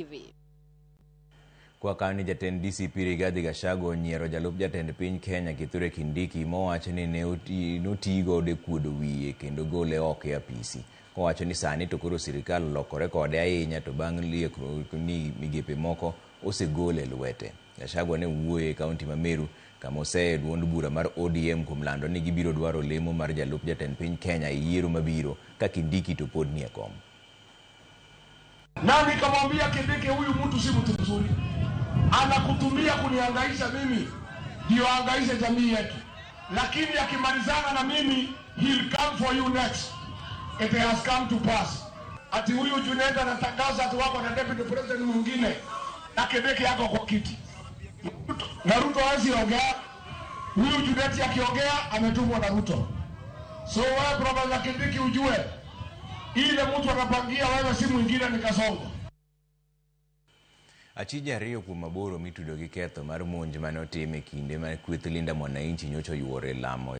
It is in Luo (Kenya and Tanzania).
TV. Kwa kanyo jatend DCP Rigathi Gachagua onyiero jalup jatend piny Kenya Kithure Kindiki mowacho ni ne notigodo e kuodo wiye kendo gole oko e apisi. Kowacho ni sani to koro sirikal olokore kode ahinya to bang' liekruok ni migepe moko osegol e lwete. Gachagua ne wuoyo e kaunti ma Meru kama oseye duond bura mar ODM kuom lando ni gibiro dwaro lemo mar jalup jatend piny Kenya e yiero mabiro ka Kindiki to pod nie kom. Na nikamwambia Kindiki, huyu mtu si mtu mzuri, anakutumia kunihangaisha mimi ndio ahangaishe jamii yetu, lakini akimalizana na mimi, he'll come for you next. It has come to pass. Ati huyu Junet anatangaza ati wako na deputy president mwingine na Kindiki yako kwa kiti na Ruto hawezi ongea. Huyu Junet akiongea ametumwa na Ruto. So wewe Profesa Kindiki ujue ile mtu anapangia wewe si mwingine ni Kasongo. Achije 2 kuom 8 mitudo gi ketho mar monj mane otim e kinde ma kweth Linda Mwananchi nyocha oyuoro e lamo.